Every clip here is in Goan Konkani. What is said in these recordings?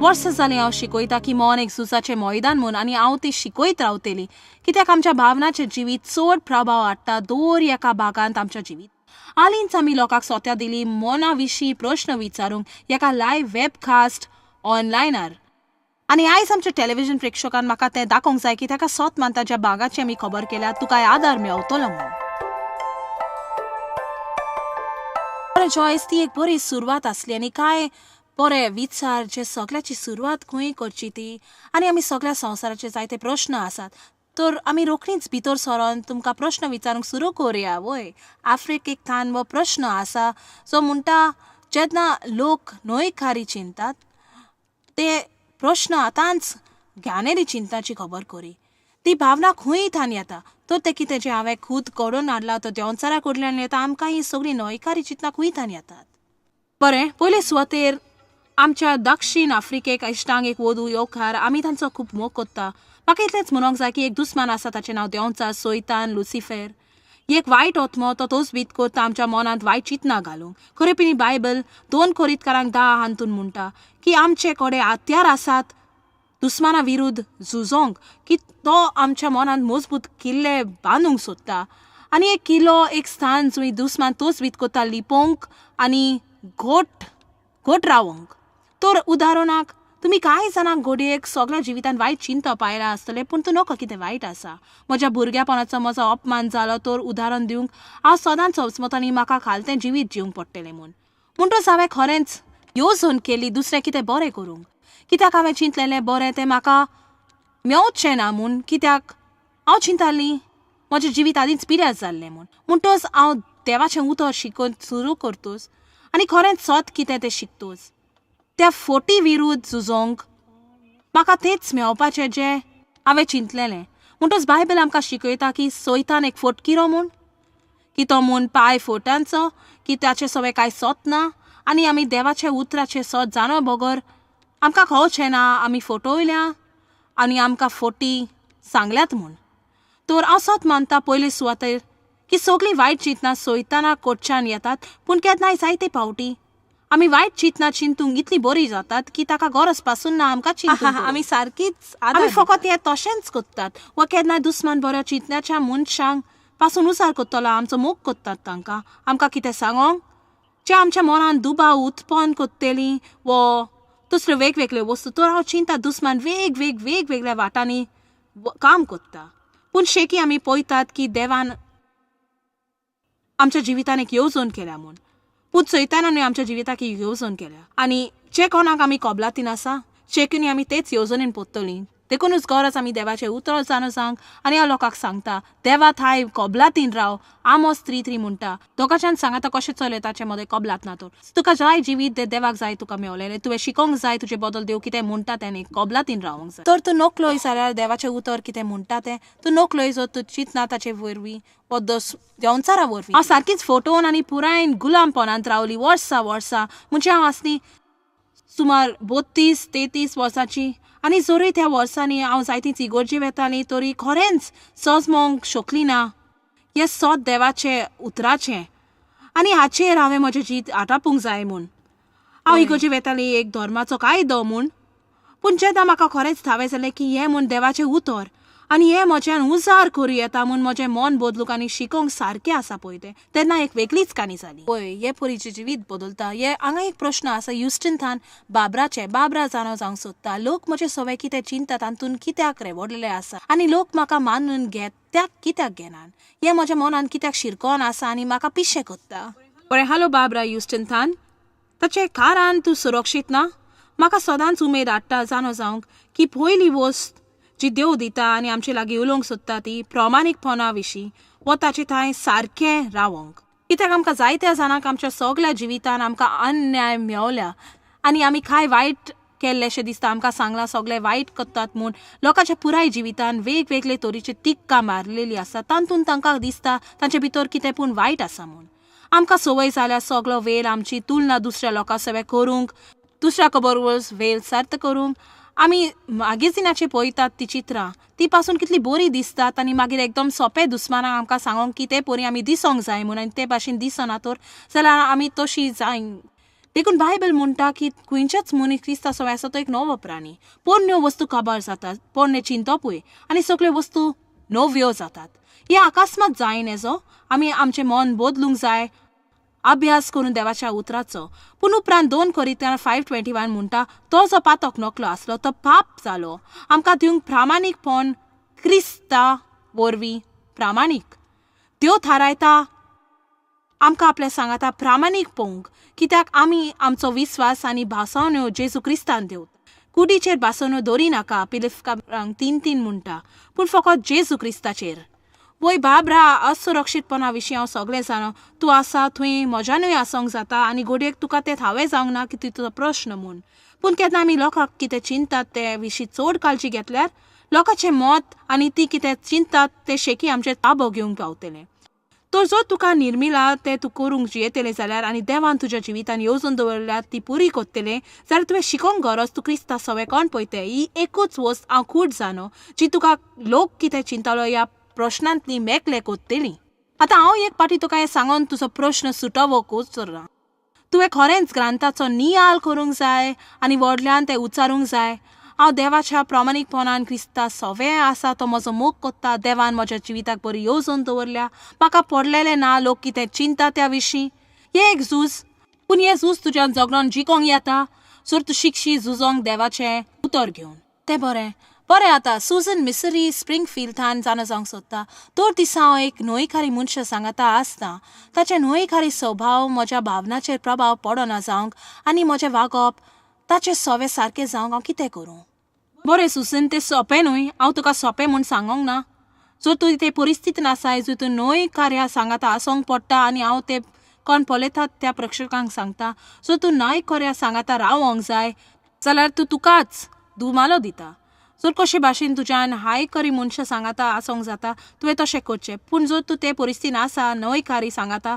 वर्सां जालीं हांव शिकयता की मन एक झुजाचें मैदान म्हूण आनी हांव ती शिकयत रावतली, कित्याक आमच्या भावनाचें जिवीत चड प्रभाव हाडटा दर एका भागांत आमच्या जिवीत. हालींच आमी लोकांक सोत्या दिली मना विशीं प्रश्न विचारूंक एका लायव्ह वेबकास्ट ऑनलायनार. आनी आयज आमच्या टेलिव्हिजन प्रेक्षकान म्हाका तें दाखोवंक जाय की ताका सोत मानता ज्या भागाची आमी खबर केल्या तुका आदार मेवतलो म्हूण. बरें जॉयस, ती एक बरी सुरवात आसली आनी कांय बरे विचार जे सगळ्याची सुरवात खंय करची ती, आनी आमी सगळ्या संवसाराचे जायते प्रश्न आसात तर आमी रोखडीच भितर सरोन तुमकां प्रश्न विचारूंक सुरू करुया. वय आफ्रिकेक थान हो प्रश्न आसा जो म्हणटा जेन्ना लोक न्हयकारी चिंतात ते प्रश्न आतांच ज्ञानेरी चिंताची खबर करी, ती भावना खंय थान येता तर तें कितें जें हांवें खूद घडोवन हाडलां तो देंवचारा कडल्यान येता, आमकां ही सगळीं न्हयकारी चिंतना खंय थान येतात. बरें, पयले सुवातेर आमच्या दक्षिण आफ्रिकेक इश्टांक एक वधू येवकार, आमी तांचो खूब मोग कोत्ता. म्हाका इतलेंच म्हणूंक जाय की एक दुस्मान आसा ताचें नांव देंवचार, सोयतान, लुसिफेर. एक वायट आत्मो, तो तोच कोत्ता आमच्या मनांत वायट चिंतना घालूंक. खरेपणी बायबल 2 कोरितकारांक 10 हातून म्हणटा की आमचे कडेन हत्यार आसात दुस्माना विरुद्ध झुजोंक, की तो आमच्या मनांत मजबूत किल्ले बांदूंक सोदता आनी एक किल्लो एक स्थान जंय दुस्मान तोच कोत्ता लिपोवंक आनी घोट घोट रावोंक. तर उदाहरणाक तुमी कांय जाणांक घडयेक सगळ्या जिवितांत वायट चिंतप आयलां आसतलें, पूण तूं नको कितें वायट आसा. म्हज्या भुरग्यापणाचो म्हजो अपमान जालो तर उदाहरण दिवंक हांव सदांच समजता आनी म्हाका खालतें जिवीत जिवंक पडटलें म्हूण. म्हणटच हांवें खरेंच येवजण केली दुसरें कितें बरें करूंक, कित्याक हांवें चिंतलेलें बरें तें म्हाका मेवचें ना म्हूण, कित्याक हांव चिंताली म्हजें जिवीत आदींच पिड्यार जाल्लें म्हूण. म्हणटच हांव देवाचें उतर शिकोवन सुरू करतोच आनी खरेंच सत कितें तें शिकतोच. त्या फोटी विरुद्ध झुजोंक म्हाका तेंच मेवपाचें जें हांवें चिंतलेलें. म्हणटच बायबल आमकां शिकयता की सोयतान एक फोटकिरो म्हूण, की तो म्हूण पांय फोटांचो, की ताचें सगळें कांय सोत ना आनी आमी देवाच्या उतराचें सोत जाणो बगर आमकां कळचें ना आमी फोटोयल्या आनी आमकां फोटी सांगल्यात म्हूण. तर हांव सोत मानता पयले सुवातेर की सगळीं वायट चिंतना सोयताना कोटच्यान येतात, पूण केन्नाय जायते फावटी आमी वायट चिंतना चिंतूंक इतली बरी जातात की ताका गरज पासून ना आमकां चिंतूंक. आमी सारकीच आमी फकत हें तशेंच करतात वा केन्नाय दुस्मान बऱ्या चिंतनाच्या मनशांक पासून उसार करतलो, आमचो मोग करतात तांकां आमकां कितें सांगोंक जे आमच्या मनान दुबाव उत्पन्न करतली वो दुसऱ्यो वेगवेगळ्यो वस्तू. तर हांव चिंता दुस्मान वेगवेगळ्या वाटांनी काम करता, पूण शेकी आमी पळयतात की देवान आमच्या जिवितान एक येवजण केल्या म्हूण, पूण चोयताना आमच्या जिविताक एक येवजण केल्या आनी जे कोणाक आमी कबलातीन आसा शेकून आमी तेच येवजणेन पोत्तली. देखूनच गरज आमी देवाचें उतर जाणो जावंक आनी हांव लोकांक सांगता देवा थाय कबलातीन राव. आमोस 3:3 म्हणटा दोगाच्यान सांगता कशें चलयताचें मदें कबलात ना तर तुका जाय जिवीत तें देवाक जाय तुका मेवलेलें, तुवें शिकोंक जाय तुजें बदल देव कितें म्हणटा तें कबलातीन रावंक जाय. तर तूं नकलोय जाल्यार देवाचें उतर कितें म्हणटा तें तूं नकलोय जर तूं चिंतना ताचे वरवीं वा देंवचारा वरवीं. हांव सारकीच फोटोन आनी पुरायन गुलामपणांत रावली वर्सां वर्सां, म्हणजे हांव आसली सुमार 32-33 वर्सांची आनी जरूय त्या वर्सांनी हांव जायतीच इगर्जे वेताली तरी खरेंच सजमोंक शकली ना हें सत देवाचें उतराचें आनी हाचेर हांवें म्हजें जीत आटापूंक जाय म्हूण. हांव इगर्जे वेताली एक धर्माचो कायदो म्हूण, पूण जेन्ना म्हाका खरेंच थावें जालें की हें म्हूण देवाचें उतर आनी हें म्हज्यान उजार करूं येता म्हूण म्हजें मन बदलूंक आनी शिकोंक सारकें आसा पळय तें, तेन्ना एक वेगळीच काणी जाली. पळय हे परीचें जिवीत बदलता. हे हांगा एक प्रश्न आसा ह्युस्टन थान बाबराचें, बाबरा जाणो जावंक सोदता लोक म्हजें सगळें कितें चिंता तातूंत कित्याक रेवडलेले आसा आनी लोक म्हाका मानून घेत्याक कित्याक घेनात, हें म्हज्या मनान कित्याक शिरकोन आसा आनी म्हाका पिशें करता. बरें, हॅलो बाबरा ह्युस्टन थान, ताचें कारान तूं सुरक्षीत ना. म्हाका सदांच उमेद हाडटा जाणो जावंक की पयली वस्त जी देव दिता आनी आमचे लागीं उलोवंक सोदता ती प्रमाणीकपणा विशीं वो ताचे थंय सारकें रावोंक, कित्याक आमकां जायत्या जाणांक आमच्या सगळ्या जिवितान आमकां अन्याय मेवल्या आनी आमी कांय वायट केल्लेशें दिसता. आमकां सांगलां सगळें वायट करतात म्हूण लोकांच्या पुराय जिवितान वेगवेगळे तरेचे तिक्का मारलेली आसा, तातूंत तांकां दिसता तांचे भितर कितें पूण वायट आसा म्हूण. आमकां संवय जाल्या सगळो वेळ आमची तुलना दुसऱ्या लोकां सगळें करूंक, दुसऱ्या बरोबर वेळ सर्त करूंक. आमी मॅगझिनाचेर पळयतात ती चित्रां, ती पासून कितली बरी दिसतात आनी मागीर एकदम सोंपे दुस्मानाक आमकां सांगोंक की ते परी आमी दिसोंक जाय म्हूण आनी ते भाशेन दिसना तर जाल्यार आमी तशी जाय. देखून बायबल म्हणटा की खंयच्याच मनीस क्रिस्ता सवय आसा तो एक नवो प्राणी. पोरण्यो वस्तू काबार जातात, पोरणे चिंतपूय आनी सगळ्यो वस्तू नव्यो जातात. हें अकस्मात जायना जो आमी आमचें मन बदलूंक जाय अभ्यास करून देवाच्या उतराचो. पूण उपरांत 2 कोरिंथ्यां 5:21 म्हणटा तो जो पातक नकलो आसलो तो पाप जालो आमकां दिवंक प्रामाणीकपण क्रिस्ता वरवीं प्रामाणीक. त्यो थारायता आमकां आपल्या सांगाता प्रामाणीक पळोवंक, कित्याक आमी आमचो विस्वास आनी भासवण्यो जेजू क्रिस्तान दिवता. कुडीचेर भासवण्यो दवरी नाका पिलिपकारांक 3:3 म्हणटा, पूण फकत जेजू क्रिस्ताचेर. वय बाबरा, असुरक्षीतपणा विशीं हांव सगळें जाणा. तूं आसा थंय म्हज्यानूय आसोंक जाता आनी घडयेक तुका तें थावें जावंक ना की तुजो प्रश्न म्हूण. पूण केन्ना आमी लोकांक कितें चिंतात ते विशीं चड काळजी घेतल्यार लोकांचें मत आनी ती कितें चिंतात तें शेकी आमचें ताबो घेवंक पावतलें. तर जर तुका निर्मिला तें तूं करूंक जियेतलें जाल्यार आनी देवान तुज्या जिवितान येवजून दवरल्या ती पुरी कोत्तलें जाल्यार तुवें शिकोंक गरज तूं क्रिस्ता सवय कोण पळयतें. ही एकूच वस्त हांव खूब जाणो जी तुका लोक कितें चिंतालो ह्या प्रश्नांतली मेकले कोत्तली. आतां हांव एक पाटी तुका हें सांगून तुजो प्रश्न सुटोवो कोचना. तुवें खरेंच ग्रंथाचो नियाळ करूंक जाय आनी व्हडल्यान तें उच्चारूंक जाय. हांव देवाच्या प्रामाणीकपणान क्रिस्ता सवें आसा तो म्हजो मोग कोत्ता. देवान म्हज्या जिविताक बरी येवजण दवरल्या. म्हाका पडलेलें ना लोक कितें चिंता त्या विशीं. हें एक झूज, पूण हें झूज तुज्यान झगडोन जिकोंक येता जर तूं शिकशी झुजोंक देवाचें उतर घेवन. तें बरें बरें. आतां सुजन मिसरी स्प्रिंगफिल्डान जाणा जावंक सोदता. दर दिसा हांव एक न्हयकारी मनशां सांगाता आसता. ताचे न्हयकारी स्वभाव म्हज्या भावनाचेर प्रभाव पडना जावंक आनी म्हजें वागप ताचें सवे सारकें जावंक हांव कितें करूं? बरें सुसन, तें सोंपें न्हय. हांव तुका सोंपें म्हूण सांगोंक ना. जर तूं ते परिस्थितीन आसाय जंय तूं न्हय कार्या सांगाता आसोंक पडटा आनी हांव तें कोण पळयतात त्या प्रेक्षकांक सांगता, जर तूं न्हय कार्या सांगाता रावोंक जाय जाल्यार तूं तुकाच दुमालो दिता. जर कशे भाशेन तुज्यान हाय करी मनशां सांगाता आसोंक जाता तुवें तशें करचें. पूण जर तूं ते परिस्थितीन आसा न्हय कारी सांगाता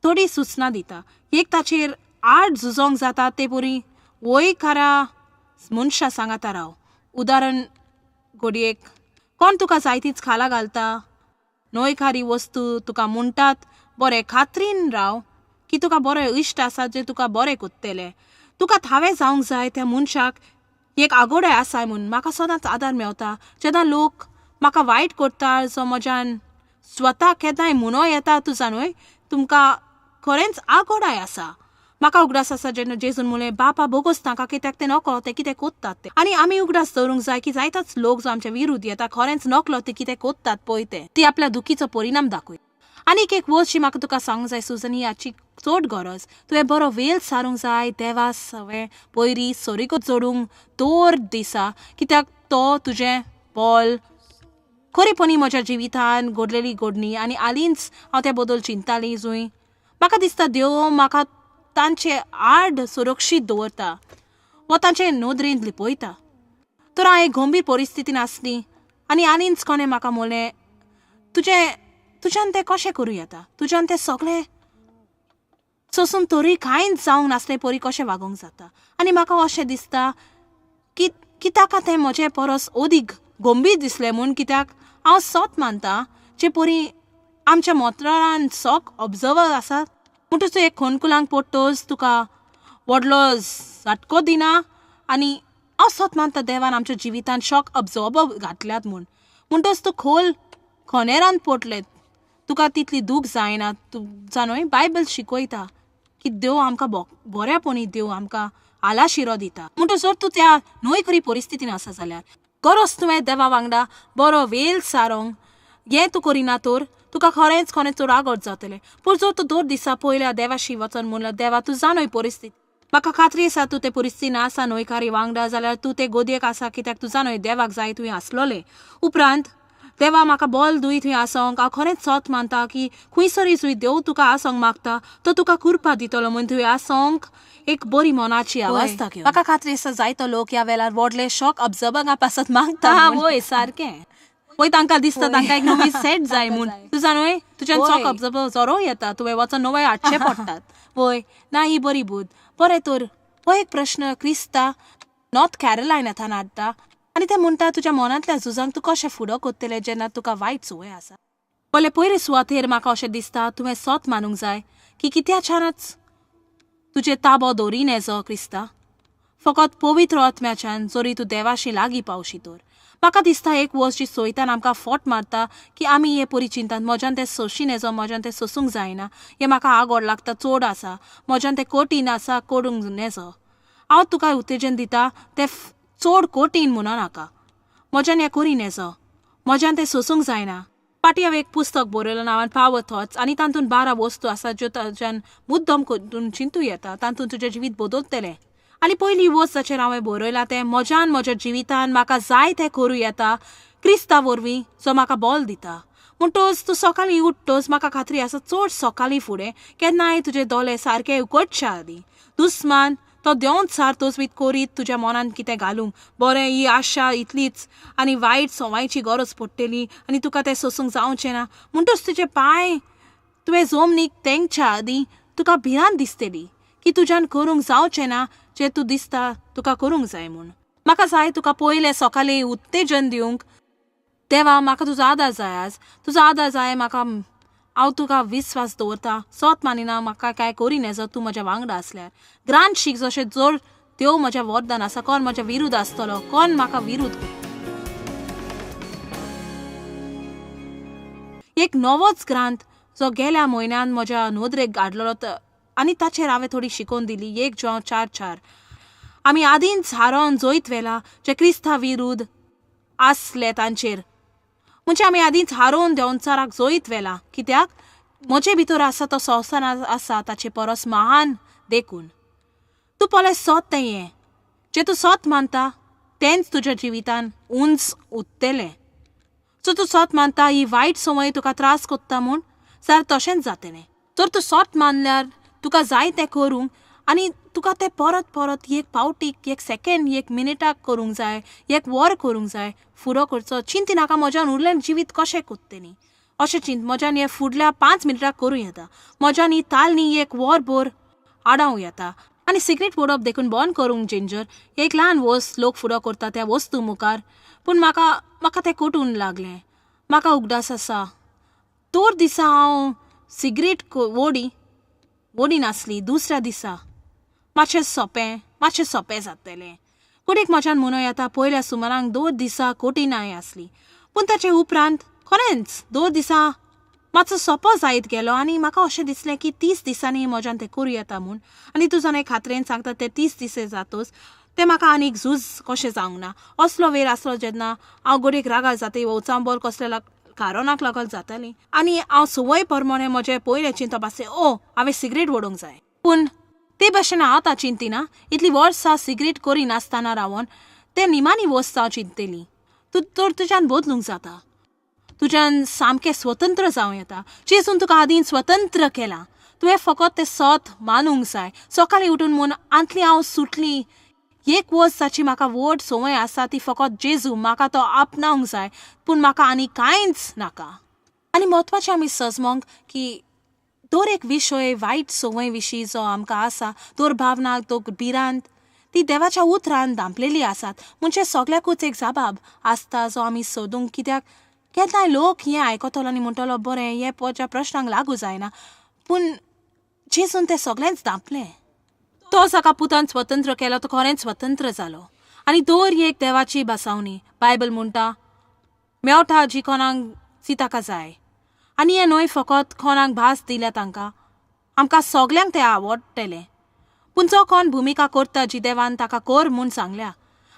थोडी सुचना दिता. एक ताचेर आड झुजोंक जाता ते परी वय कारा मनशां सांगाता राव. उदाहरण घडयेक कोण तुका जायतीच खाला घालता, न्हयकारी वस्तू तुका म्हणटात, बरें खात्रीन राव की तुका बरे इश्ट आसा जे तुका बरें कोत्तले. तुका थावें जावंक जाय त्या मनशाक एक आगोडे आसाय म्हूण. म्हाका सदांच आदार मेवता जेन्ना लोक म्हाका वायट करता जो म्हज्यान स्वता केन्नाय म्हणो येता. तूं जाणूय तुमकां खरेंच आगोडाय आसा. म्हाका उगडास आसा जेन्ना जेजून म्हणलें बापा बोगोस तांकां कित्याक तें नकळो तें कितें कोत्तात तें. आनी आमी उगडास दवरूंक जाय की जायतोच लोक जो आमच्या विरुद्ध येता खरेंच नकलो ते कितें कोत्तात पळय तें ती आपल्या दुखीचो परिणाम दाखय. आनी एक वस्त जी म्हाका तुका सांगूंक जाय सुजन, ही हाची चड गरज. तुवें बरो वेल सारूंक जाय देवा सवें पयरी सोरीको जोडूंक दर दिसा, कित्याक तो तुजें बॉल. खरेपणी म्हज्या जिवितान घडलेली घडणी आनी हालींच हांव त्या बद्दल चिंताली जंय म्हाका दिसता देव म्हाका तांचे आड सुरक्षीत दवरता वा तांचे नदरेंत लिपयता. तर हांव एक गंभीर परिस्थितीन आसली आनी हालींच कोणें म्हाका म्हणलें तुजें तुज्यान तें कशें करूं येता, तुज्यान तें सगळें सोसून तरी कांयच जावंक नासलें परी कशें वागोवंक जाता. आनी म्हाका अशें दिसता की की ताका तें म्हजें परस अदीक गंभीर दिसलें म्हूण, कित्याक हांव सत मानता जे परी आमच्या मोत्रान शॉक ऑब्जर्वर आसात. म्हणटच तूं एक खोणकुलांक पडटच तुका व्हडलो झटको दिना. आनी हांव सत मानता देवान आमच्या जिवितान शॉक ऑब्जॉर्बर घातल्यात म्हूण. म्हणटच तूं खोल खोनेरान पडलें तुका तितली दूख जायना. तूं जाणूय बायबल शिकयता की देव आमकां बऱ्यापणी देव आमकां आलाशिरो दिता. म्हणटच जर तूं त्या न्हय खरी परिस्थितीन आसा जाल्यार गरज तुवें देवा वांगडा बरो वेल सारोंक. हें तूं करिना तर तुका खरेंच खरेंच चड आगोट जातलें. पूण जर तूं दर दिसा पयल्या देवाशी वचोन म्हणल्यार देवा तूं जाणय परिस्थिती, म्हाका खात्री आसा तूं ते परिस्थितीन आसा न्हयकारी वांगडा जाल्यार तूं ते गोदयेक आसा कित्याक तूं जाणय देवाक जाय तुवें आसलोलें. उपरांत देवा म्हाका बोल दुय थंय आसोंक हांव खरेंच सत मानता की खंयसरूय जंय देव तुका आसोंक मागता तो तुका कृपा दितलो म्हूण तुवें आसोंक एक बरी मनाची अवस्था. म्हाका खात्री आसा जायतो लोक ह्या वेळार व्हडले शॉक ऑब्जर्वरा पासत मागता. वय सारकें पळय तांकां दिसता तांकां एक नवी सेट जाय म्हूण. तूं जाणूय तुज्यान शॉक ऑब्जर्वर जोरो येता तुवें वचोन नवे हाडचे पडटात. वय ना ही बरी बूद. बरें तर हो एक प्रश्न क्रिस्ता नॉर्थ कॅरोलायनाथान हाडटा आनी ते म्हणटा तुज्या मनांतल्या झुजांक तूं कशें फुडो कोत्तलें जेन्ना तुका वायट संवय आसा. पयले पयले सुवातेर म्हाका अशें दिसता तुवें सत मानूंक जाय की कित्याच्यानच तुजे ताबो दवरी नेजो क्रिस्ता, फकत पवित्र आत्म्याच्यान जरी तूं देवाशी लागीं पावशी तर. म्हाका दिसता एक वस्त जी सोयतान आमकां फोट मारता की आमी हे परी चिंतात, म्हज्यान तें सोंशी नेजो, म्हज्यान तें सोसूंक जायना, हें म्हाका आगोड लागता, चड आसा, म्हज्यान तें कठीण आसा, करूंक नेजो. हांव तुका उत्तेजन दिता तें चड कठीण म्हणो नाका, म्हज्यान हें करी नेजो, म्हज्यान तें सोसूंक जायना. फाटीं हांवें एक पुस्तक बरयलां नांवान पावर थॉट्स आनी तातूंत 12 वस्तू आसात ज्यो ताज्यान मुद्दम करून चिंतू येता, तातूंत तुजें जिवीत बदलतलें. आनी पयली वस्त जाचेर हांवें बरयलां तें म्हज्यान म्हज्या जिवितान म्हाका जाय तें करूं येता क्रिस्ता वरवीं जो म्हाका बल दिता. म्हणटच तूं सकाळीं उठ्ठच म्हाका खात्री आसा चड सकाळीं फुडें केन्नाय तुजे दोळे सारके उगडच्या आदीं दुस्मान तो देंवत सार तजवीत करीत तुज्या मनान कितें घालूंक, बरें ही आशा इतलीच आनी वायट संवयची गरज पडटली आनी तुका तें सोसूंक जावचें ना. म्हणटच तुजे पांय तुवें जमनीक तेंकच्या आदीं तुका भिरांत दिसतली की तुज्यान करूंक जावचें ना जें तूं दिसता तुका करूंक जाय म्हूण. म्हाका जाय तुका पयलें सकाळीं उत्तेजन दिवंक, देवा म्हाका तुजो आदार जाय आज, तुजो आदार जाय म्हाका, हांव तुका विस्वास दवरता, सोत मानिना म्हाका कांय करी नेजो तूं म्हज्या वांगडा आसल्यार. ग्रांत शीक जशें जर देव म्हज्या वरदान आसा, कोण म्हज्या विरुद्ध आसतलो, कोण म्हाका विरुद्ध. एक नवोच ग्रांथ जो गेल्या म्हयन्यान म्हज्या नदरेक हाडलेलो आनी ताचेर हांवें थोडी शिकोवन दिली, 1 जॉन 4:4. आमी आदींच हारोवन जैत व्हेला जे क्रिस्ता विरुद्ध आसले तांचेर, म्हणजे आमी आदींच हारोवन देंवचाराक जैत व्हेला, कित्याक म्हजे भितर आसा तो संवसारांत आसा ताचे परस महान देखून. तूं पळय सत तें हें जें तूं सत मानता तेंच तुज्या जिवितान उंच उत्तलें. सो तूं सत मानता ही वायट संवय तुका त्रास कोत्ता म्हूण जाल्यार तशेंच जातलें. जर तूं सत मानल्यार तुका जाय तें करूंक आनी तुका तें परत परत एक पावटीक, एक सेकेंड, एक मिनिटाक करूंक जाय, एक वर करूंक जाय, फुडो करचो. चिंती नाका म्हज्यान उरलें जिवीत कशें कोत्तली अशें चिंत, म्हज्यान हें फुडल्या 5 मिनटाक करूं येता, म्हज्यान ही तालनी एक वर भर आडावं येता. आनी सिगरेट ओडप देखून बंद करूंक जिंजर एक ल्हान वस्त लोक फुडो करता त्या वस्तू मुखार, पूण म्हाका म्हाका तें कटून लागलें. म्हाका उगडास आसा दर दिसा हांव सिगरेट ओडी ओडी नासली, दुसऱ्या दिसा मातशें सोंपें मातशें सोंपें जातलें. कुडीक म्हज्यान म्हणूं येता पयल्या सुमारांक 2 दिसा कठीणाय आसली, पूण ताचे उपरांत खरेंच 2 दिसा मातसो सोंपो जायत गेलो आनी म्हाका अशें दिसलें की 30 दिसांनी म्हज्यान तें करूं येता म्हूण. आनी तूं जाणा खात्रेन सांगता ते 30 दीस जातच तें म्हाका आनीक झूज कशें जावंक ना. असलो वेळ आसलो जेन्ना हांव घडयेक रागार जाता, वचांबोल कसल्या कारणाक लागून जाताली आनी हांव संवय प्रमाणे म्हजें पयलें चिंतप आसलें, ओ हांवें सिगरेट ओडूंक जाय. पूण ते भशेन हांव आतां चिंतिना, इतलीं वर्सां सिगरेट करिनासतना रावन ते निमाणी वस्त हांव चिंततली. तूं तर तुज्यान बदलूंक जाता, तुज्यान सामकें स्वतंत्र जावं येता. जेजून तुका आदीं स्वतंत्र केलां, तुवें फकत तें सत मानूंक जाय. सकाळीं उठून म्हूण आंतली हांव सुटली, एक वस्त जाची म्हाका व्हड संवय आसा ती फकत जेजू, म्हाका तो आपणावंक जाय, पूण म्हाका आनी कांयच नाका. आनी म्हत्वाचें आमी सजमोंक की दर एक विशय वायट संवय विशीं जो आमकां आसा, दर भावना, दर भिरांत ती देवाच्या उतरान धांपलेली आसात. म्हणजे सगळ्याकूच एक जबाब आसता जो आमी सोदूंक, कित्याक केन्नाय लोक हें आयकतलो आनी म्हणटलो बरें हें म्हज्या प्रश्नांक लागू जायना, पूण जेजून तें सगळेंच धांपलें. तो जाका पुतान स्वतंत्र केलो तो खरेंच स्वतंत्र जालो. आनी दर एक देवाची बसावणी बायबल म्हणटा मेवटा जी कोणाक जी ताका जाय. आनी हें न्हय फकत कोणाक भास दिल्या तांकां, आमकां सगल्यांक तें आवडटलें, पूण जो कोण भुमिका करता जी देवान ताका कर म्हूण सांगल्या.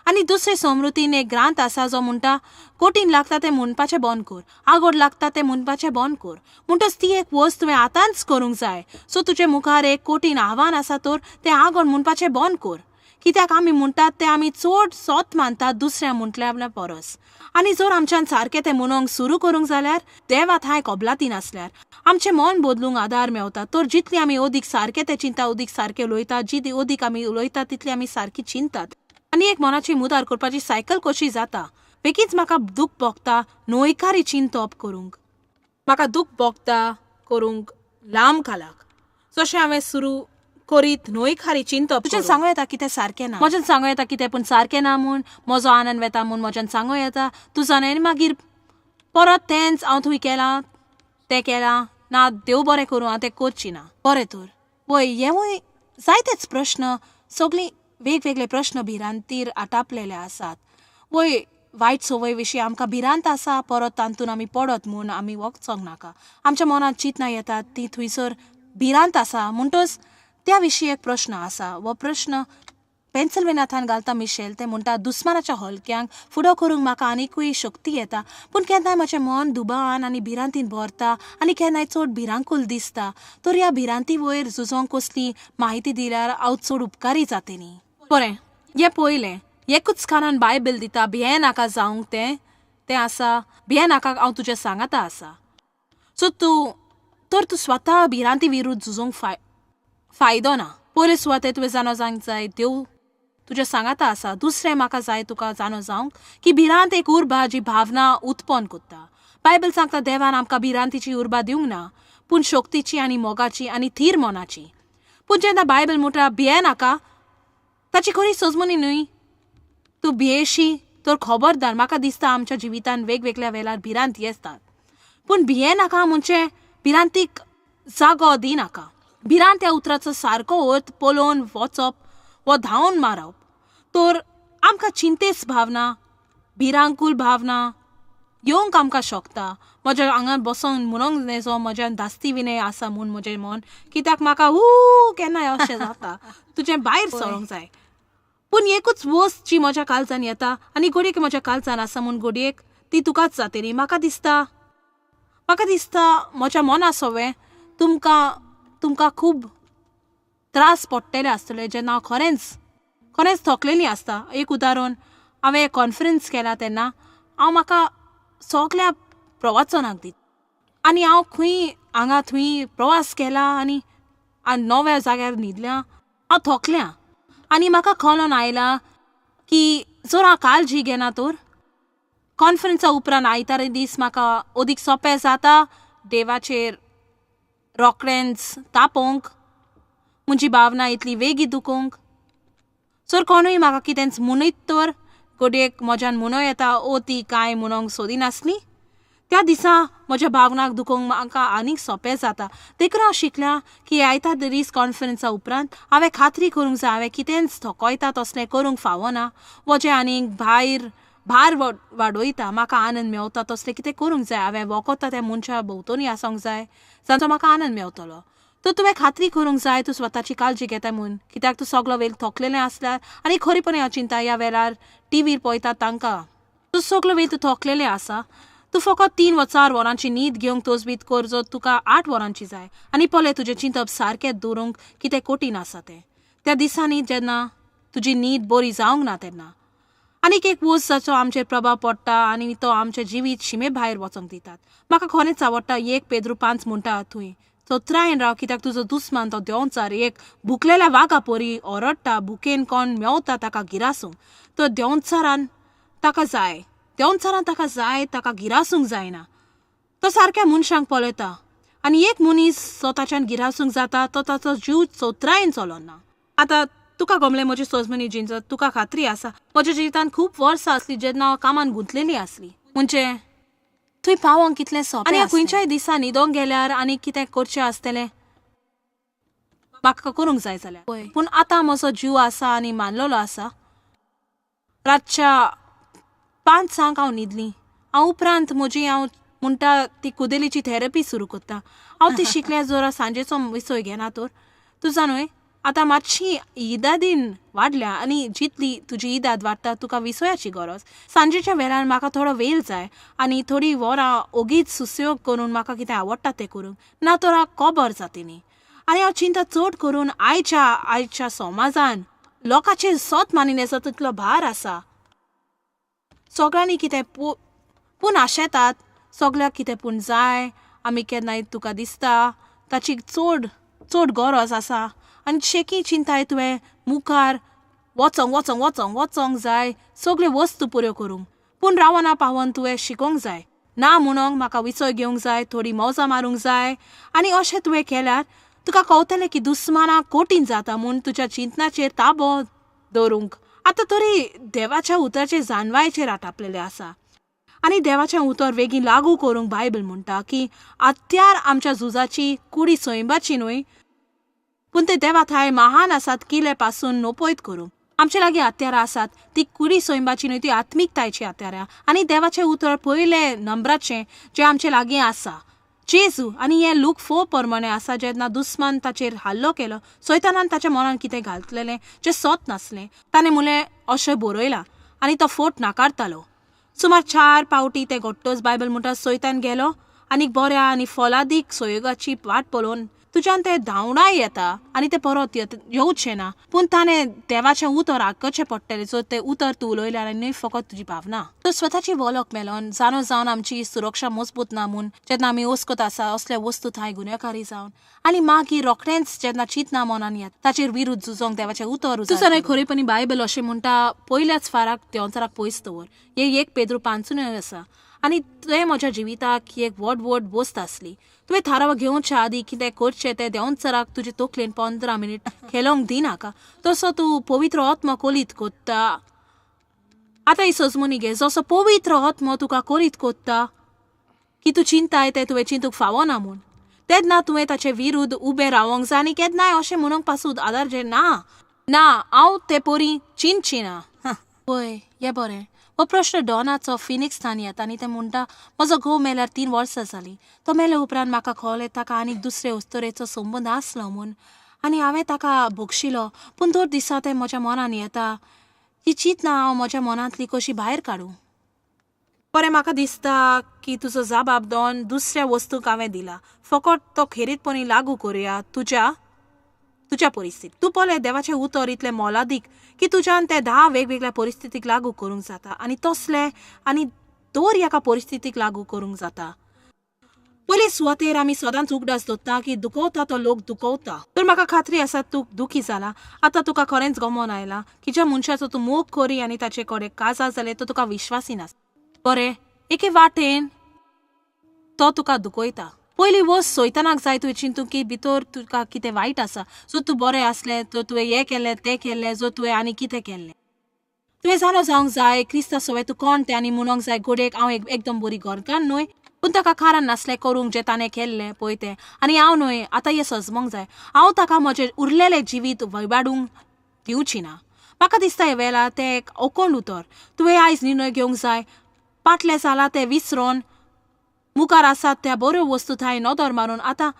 आनी दुसरे समृतीन एक ग्रांथ आसा जो म्हणटा कठीण लागता तें म्हणपाचें बंद कर, आगोड लागता तें म्हणपाचें बंद कर. म्हणटच ती एक वस्त तुवें आतांच करूंक जाय. सो तुजे मुखार एक कठीण आव्हान आसा तर तें आगोड म्हणपाचें बंद कर, कित्याक आमी म्हणटात तें आमी चड सोत मानतात दुसऱ्या म्हटल्या परस. आनी जर आमच्यान सारकें तें म्हणूंक सुरू करूंक जाल्यार देवा थांय कबलाती नासल्यार आमचें मन बदलूंक आदार मेवता. तर जितली आमी अदीक सारकें तें चिंता, अदीक सारकें उलयता, जितली अदीक आमी उलयता तितली आमी सारकी चिंतात. आनी एक मनाची मुदार करपाची सायकल कशी जाता. बेगीच म्हाका दूख भोगता न्हयकारी चिंतप करूंक, म्हाका दूख भोगता करूंक लांब कालाक. जशें हांवें सुरू करीत न्हयकारी चिंतप, तुज्यान सांगूं येता कितें सारकें ना, म्हज्यान सांगूं येता कितें पूण सारकें ना म्हूण, म्हजो आनंद वेता म्हूण म्हज्यान सांगूं येता, तूं जाणा. मागीर परत तेंच हांव थंय केलां तें केलां ना, देव बरें करूं हांव तें करची ना. बरें तर वय हेंवूय जायतेच प्रश्न, सगळीं वेगवेगळे प्रश्न भिरांतीर आटापलेले आसात. वय वायट संवय विशीं आमकां भिरांत आसा, परत तातूंत आमी पडत म्हूण आमी वचोंक नाका. आमच्या मनांत चिंतना येतात ती थंयसर भिरांत आसा, म्हणटच त्या विशीं एक प्रश्न आसा. हो प्रश्न पेन्सिल्वेनाथान घालता मिशेल. ते म्हणटा, दुस्मानाच्या हलक्यांक फुडो करूंक म्हाका आनिकूय शक्ती येता, पूण केन्नाय म्हजें मन दुबावान आनी भिरांतीन भरता आनी केन्नाय चड भिरांकूल दिसता. तर ह्या भिरांती वयर झुजोंक कसली म्हायती दिल्यार हांव चड उपकारी जातली. बरें, हें पयलें एकूच कारण बायबल दिता भिये नाका जावंक, तें तें आसा भिये नाका हांव तुजें सांगाता आसा. सो तूं तर तूं स्वता भिरांती विरुद्ध झुजोंक फायदो ना. पयले सुवातेर तुवें जाणो जावंक जाय देव तुज्या सांगाता आसा. दुसरें म्हाका जाय तुका जाणो जावंक की भिरांत एक उर्बा जी भावना उत्पन्न करता. बायबल सांगता देवान आमकां भिरांतीची उर्बा दिवंक ना, पूण शक्तीची आनी मोगाची आनी थीर मनाची. पूण जेन्ना बायबल म्हणटा भिये नाका, ताची खरी सजमनी न्हय. तूं भियेशी तर खबरदार. म्हाका दिसता आमच्या जिवितान वेगवेगळ्या वेळार भिरांत येतात, पूण भिये नाका म्हणजे भिरांतीक जागो दिनाका. भिरांत ह्या उतराचो सारको अर्थ पळोवन वचप वा धांवन मारप. तर आमकां चिंतेस भावना, भिरांकूल भावना येवंक आमकां शकता. म्हज्या आंगान बसोन म्हणूंक नेजो म्हज्यान धास्ती विनय आसा म्हूण म्हजें मन कित्याक म्हाका हू केन्नाय अशें जाता, तुजें भायर सरोंक जाय. पूण एकूच वस्त जी म्हज्या काळजान येता आनी घडयेक म्हज्या काळजान आसा म्हूण घडयेक ती तुकाच जातली. म्हाका दिसता, म्हाका दिसता म्हज्या मना सवें तुमकां तुमकां खूब त्रास पडटले आसतले जेन्ना हांव खरेंच खरेंच थकलेली आसता. एक उदाहरण, हांवें एक कॉन्फरन्स केला तेन्ना हांव म्हाका सगल्या प्रवाचनाक दिता आनी हांव खंय हांगा थंय प्रवास केला आनी नव्या जाग्यार न्हिदल्या, हांव थकल्या आनी म्हाका कळोन आयला की जर हांव काळजी घेना तर कॉन्फरन्सा उपरांत आयतारे दीस म्हाका अदीक सोंपें जाता देवाचेर रोखडेंच तापोवंक, म्हजी भावना इतली वेगीं दुखोवंक. जर कोणूय म्हाका कितेंच म्हणीत तर घडयेक म्हज्यान म्हणूं येता ओ ती कांय म्हणूंक सोदिनासली. त्या दिसा म्हज्या भावनाक दुखोवंक म्हाका आनीक सोंपें जाता. देखून हांव शिकल्या की आयतार दीस कॉन्फरन्सा उपरांत हांवें खात्री करूंक जाय हांवें कितेंच थकयता तसलें करूंक फावना, म्हजें आनीक भायर भार वाडयता, म्हाका आनंद मेवता तसलें कितें करूंक जाय. हांवें वखोता त्या मनशा भोंवतणी आसूंक जाय जांचो म्हाका आनंद मेवतलो. तर तुवें खात्री करूंक जाय तूं स्वताची काळजी घेता म्हूण, कित्याक तूं सगलो वेळ थकलेलें आसल्यार आनी खरेपणी हांव चिंता ह्या वेळार टिवीर पळयता तांकां तूं सगलो वेळ तूं थकलेलें आसा. तूं फकत 3 वा 4 वरांची न्हीद घेवंक तजवीज कर जो तुका 8 वरांची जाय आनी पळय तुजें चिंतप सारकें दवरूंक कितें कठीण आसा तें. त्या दिसांनी जेन्ना तुजी न्हीद बरी जावंक ना तेन्ना आनीक एक वस्त जाचो आमचेर प्रभाव पडटा आनी तो आमचें जिवीत शिमे भायर वचोंक दितात. म्हाका खरेंच आवडटा 1 पेद्रू 5 म्हणटा थंय चत्रायेन राव कित्याक तुजो दुस्मान तो देंवचार एक भुकलेल्या वागा परी ओरडटा, भुकेन कोण मेवता ताका गिरासूंक. तर देंवचारान ताका जाय, देंवचारान ताका जाय, ताका गिरासूंक जायना. तो सारक्या मनशांक पळयता आनी एक मनीस जो ताच्यान गिरासूंक जाता तो ताचो जीव चत्रायेन चलना. आतां तुका गमलें म्हजी सजमनी जिंजत, तुका खात्री आसा म्हज्या जिवितान खूब वर्सां आसली जेन्ना हांव कामान गुंतलेली आसली, म्हणजे थंय पावोंक कितलें सोंपें. आनी खंयच्याय दिसा न्हिदोंक गेल्यार आनी कितें करचें आसतलें म्हाका करूंक जाय जाल्यार, पूण आतां म्हजो जीव आसा आनी मानलेलो आसा. रातच्या 5 हांव न्हिदली. हांव उपरांत म्हजी हांव म्हणटा ती कुदेलीची थेरपी सुरू करता. हांव ती शिकल्या जर सांजेचो विसय घेना तर तूं जाणूय आतां मातशी इदादीन वाडल्या आनी जितली तुजी इदाद वाडटा तुका विसयाची गरज. सांजेच्या वेळार म्हाका थोडो वेळ जाय आनी थोडी वरां ओगीच सुसेग करून म्हाका कितें आवडटा तें करूंक, ना तर हांव कबर जाता न्ही. आनी हांव चिंता चड करून आयच्या आयच्या समाजान लोकांचेर सत मानिनासता तितलो भार आसा. सगळ्यांनी कितें पूण आशेतात, सगळ्याक कितें पूण जाय, आमी केन्नाय तुका दिसता ताची चड चड गरज आसा आनी शेकी चिंताय तुवें मुखार वचोंक वचोंक वचोंक वचोंक जाय सगळ्यो वस्तू पुऱ्यो करूंक, पूण रावना पावोन तुवें शिकोंक जाय, ना म्हणोंक म्हाका विसय घेवंक जाय, थोडी मौजां मारूंक जाय. आनी अशें तुवें केल्यार तुका कळटलें की दुस्मानाक कठीण जाता म्हूण तुज्या चिंतनाचेर ताबो दवरूंक. आतां तरी देवाच्या उतराचेर जानवायचेर आटापलेलें आसा आनी देवाचें उतर वेगीं लागू करूंक बायबल म्हणटा की आत्यार आमच्या झुजाची कुडी सैंबाची न्हय पूण ते देवा थाय महान आसात किले पासून नपयत करूंक. आमचे लागीं हत्यारां आसात ती कुडी सैंबाची न्हय, ती आत्मिकतायची हत्यारां आनी देवाचें उतर पयले नंबराचें जें आमचे लागीं आसा, जेजू. आनी हें लूक 4 प्रमाणे आसा, जेन्ना दुस्मान ताचेर हल्लो केलो, सैतानान ताच्या मनान कितें घातलेलें जें सत नासलें, ताणें म्हणलें अशें बरयलां आनी तो फोट नाकारतालो. सुमार 4 पावटी तें घडटच बायबल म्हणटा सैतान गेलो आनी बऱ्या आनी फलादीक संयोगाची वाट पळोवन तुज्यान तें धांवडाय येता आनी तें परत येवचें ना. पूण ताणें देवाचें उतर आयकचें पडटलें, जर तें उतर तूं उलयल्यार आनी न्हय फकत तुजी भावना. तर स्वताची वळख मेलोन जाणो जावन आमची सुरक्षा मजबूत ना म्हूण जेन्ना आमी वस्कत आसा असले वस्तू थंय गुन्यांवकारी जावन आनी मागीर रोखडेंच जेन्ना चिंतना मनान येता ताचेर विरुद्ध झुजोंक देवाचें उतर. तुजो न्हय खरेपणी बायबल अशें म्हणटा, पयल्याच फाराक देंवचाराक पयस दवर. हें 1 पेद्रू 5 आसा आनी तें म्हज्या जिविताक एक व्हड व्हड वस्त आसली. तुवें थाराव घेवच्या आदी कितें करचें तें देंवचाराक तुजे तकलेन 15 मिनीट खेलोंक दिनाका, तसो तूं पवित्र आत्मा कोलीत कोत्ता. आतां ही सजमनी घे, जसो पवित्र आत्मो तुका कोलीत कोत्ता की तूं चिंताय तें तुवें चिंतूंक फावना म्हूण, तेन्ना तुवें ताचे विरुद्ध उबें रावंक जाय आनी केन्नाय अशें म्हणूंक पासून आदार जे ना ना हांव ते परी चिंतची ना. पळय हें बरें. हो प्रश्न डॉनाचो फिनिक्स थान येता आनी ते म्हणटा, म्हजो घोव मेल्यार 3 वर्सां जालीं. तो मेले उपरांत म्हाका कळ्ळें ताका आनीक दुसरे अस्तुरेचो संबंद आसलो म्हूण आनी हांवें ताका बक्षिलो. पूण दर दिसा तें म्हज्या मनान येता, ती चिंतना हांव म्हज्या मनांतली कशी भायर काडूं. बरें, म्हाका दिसता की तुजो जबाब डॉन दुसऱ्या वस्तूक हांवें दिला, फकत तो खेरीतपणी लागू करुया तुज्या तुज्या परिस्थिती. तूं पळय देवाचें उतर इतलें मोलादीक की तुज्यान तें 10 वेगवेगळ्या परिस्थितीक लागू करूंक जाता आनी तसलें आनी दर एका परिस्थितीक लागू करूंक जाता. पयले सुवातेर आमी सदांच उगडास दवरता की दुखवता तो लोक दुखवता. तर म्हाका खात्री आसा तूं दुखी जाला, आतां तुका खरेंच गमोन आयलां की ज्या मनशाचो तूं मोग करी आनी ताचे कडेन काजार जालें तो तुका विश्वासी नासता. बरें, एके वाटेन तो तुका दुखयता. पयली वस्त सैतानाक जाय तुवें चिंतूंक की भितर तुका कितें वायट आसा. जर तूं बरें आसलें तर तुवें हें केलें तें केलें, जर तुवें आनी कितें केल्लें. तुवें जाणो जावंक जाय क्रिस्ता सवें तूं कोण तें आनी म्हणूंक जाय घडयेक हांव एकदम बरी घरकान्न न्हय, पूण ताका कारण नासलें करूंक जें ताणें केल्लें पळय तें, आनी हांव न्हय. आतां हें सजमोंक जाय, हांव ताका म्हजें उरलेलें जिवीत वयबाडूंक दिवची ना. म्हाका दिसता हे वेळार तें एक अखंड उतर. तुवें आयज निर्णय घेवंक जाय, फाटलें जालां तें विसरोन मुखार आसात त्या बऱ्यो वस्तू थंय नदर मारून आतां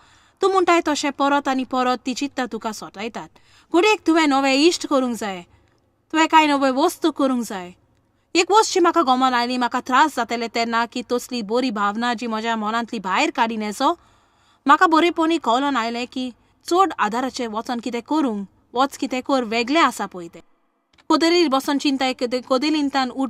तूं म्हणटाय तशें परत आनी परत ती चित्तां तुका सोटायतात. घडयेक तुवें नवें इश्ट करूंक जाय, तुवें कांय नव्यो वस्तू करूंक जाय. एक वस्त जी म्हाका गमन आयली, म्हाका त्रास जातले तेन्ना की तसली बरी भावना जी म्हज्या मनांतली भायर काडी नेजो, म्हाका बरेपणी कळोन आयलें की चड आदाराचेर वचोन कितें करूंक, वच कितें कर वेगळें आसा पळय तें. कोदरीर बसोन चिंताय, कोदेलींतान उठ,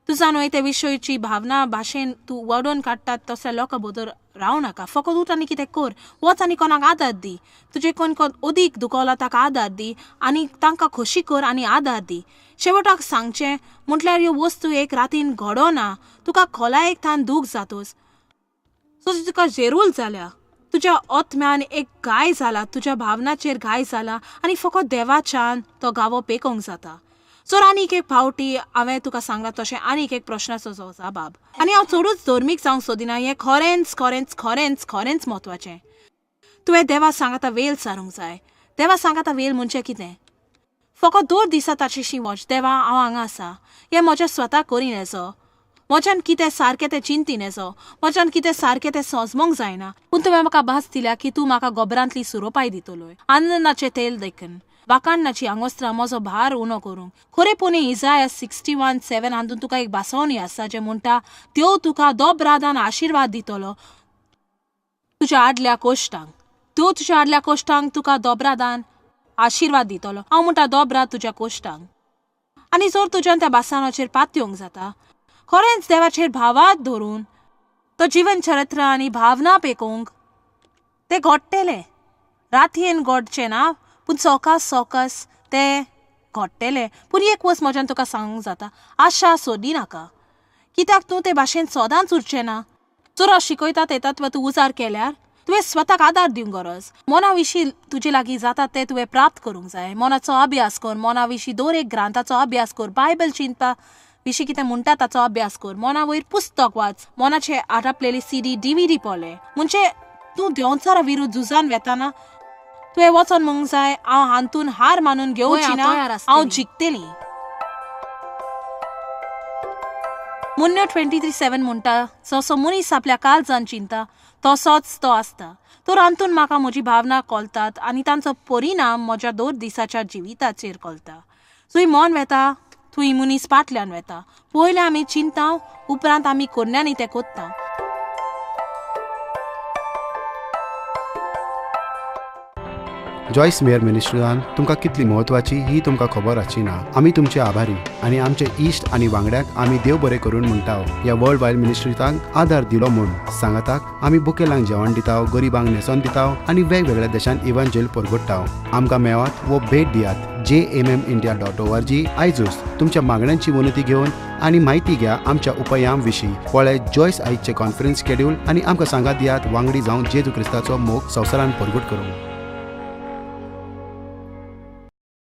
तुजा न्हय ते विशयची भावना भाशेन तूं वडोवन काडटात तसल्या लोकां बदल रावं नाका. फकत उठ आनी कितें कर, वच आनी कोणाक आदार दी, तुजे कोण कोण अदीक दुखवला ताका आदार दी आनी तांकां खोशी कर आनी आदार दी. शेवटाक सांगचें म्हटल्यार ह्यो वस्तू एक रातीन घडना, तुका खोलायेक थान दूख जातोच, सो तुका जेरूल जाल्या, तुज्या आत्म्यान एक घाय जाला, तुज्या भावनाचेर घाय जाला आनी फकत देवाच्यान तो गावो पेकोवंक जाता. सो आनीक एक फावटी हांवें तुका सांगलां तशें आनीक एक प्रश्नाचो जो जबाब, आनी हांव चडूच धर्मीक जावंक सोदिना, हें खरेंच खरेंच खरेंच खरेंच म्हत्वाचें. तुवें देवा सांगाता वेल सारूंक जाय. देवा सांगाता वेल म्हणजे कितें? फकत दर दिसा ताचेशी वच, देवा हांव हांगा आसा, हें म्हज्या स्वता करीन हेजो, म्हज्यान कितें सारकें तें चिंतीन हेजो, म्हज्यान कितें सारकें तें सजमोंक जायना, पूण तुवें म्हाका भास दिल्या की तूं म्हाका गोबरांतली सुरोपाय दितलोय, आनंदाचें तेल देखून वाखाणनाची आंगोस्त्रां म्हजो भार उणो करूंक. खरेपणी इजाया 61:7 हातूंत तुका एक भासवणी आसा जें म्हणटा, देव तुका दोब्रादान आशिर्वाद दितलो तुज्या आदल्या कोश्टांक, देव तुज्या आदल्या कोश्टांक तुका दोब्रादान आशिर्वाद दितलो. हांव म्हणटा दोब्राद तुज्या कोश्टांक. आनी जर तुज्यान त्या भासानाचेर पातयेवंक जाता, खरेंच देवाचेर भावात धरून तो जिवन चरित्र आनी भावना पेकोवंक तें घडटलें. रातयेन घडचें ना, पूण सवकास सवकास तें घडटलें. पूण एक वस्त म्हज्यान तुका सांगूंक जाता, आशा सोदी नाका, कित्याक तूं ते भाशेन सदांच उरचें ना. जर शिकयता तें तत्व तूं उजार केल्यार तुवें स्वताक आदार दिवंक गरज. मना विशीं तुजे लागीं जाता तें तुवें प्राप्त करूंक जाय. मनाचो अभ्यास कर, मना विशीं दर एक ग्रंथाचो अभ्यास कर, बायबल चिंतपा विशीं कितें म्हणटा ताचो अभ्यास कर, मना वयर पुस्तक वाच, मनाचे आटापलेली CD DVD पळय. म्हणजे तूं देंवचारा विरुद्ध झुजान वेताना तुवें वचोन म्हणूंक जाय, हांव हातून हार मानून घेवची ना, हांव जिखतली. मुन्यो 23:7 म्हणटा, जसो मनीस आपल्या काळजान चिंता तसोच तो आसता. तर हातून म्हाका म्हजी भावना कळटात आनी तांचो परिणाम म्हज्या दर दिसाच्या जिविताचेर कळटा. थंय मन वेता थंय मनीस फाटल्यान वेता. पयलें आमी चिंता, उपरांत आमी कोरण्यांनी तें कोत्ता. जॉयस मेयर मिनिस्ट्रीन तुमकां कितली म्हत्वाची ही तुमकां खबर आसची ना. आमी तुमचे आभारी आनी आमचे इश्ट आनी वांगड्याक आमी देव बरें करून म्हणटा ह्या वर्ल्ड वायड मिनिस्ट्रींत आदार दिलो म्हूण. सांगाताक आमी बुकेलांक जेवण दिता, गरिबांक न्हेसोन दिता आनी वेगवेगळ्या देशांत इव्हांजेल परगट्टा. आमकां मेळात वो भेट दियात jmmindia.org. आयजूच तुमच्या मागण्यांची विनंती घेवन आनी म्हायती घ्या आमच्या उपायां विशीं. पळय जॉयस आयजचे कॉन्फरन्स शेड्यूल आनी आमकां सांगात दियात वांगडी जावन जेजू क्रिस्ताचो मोग संवसारान परगट करूंक.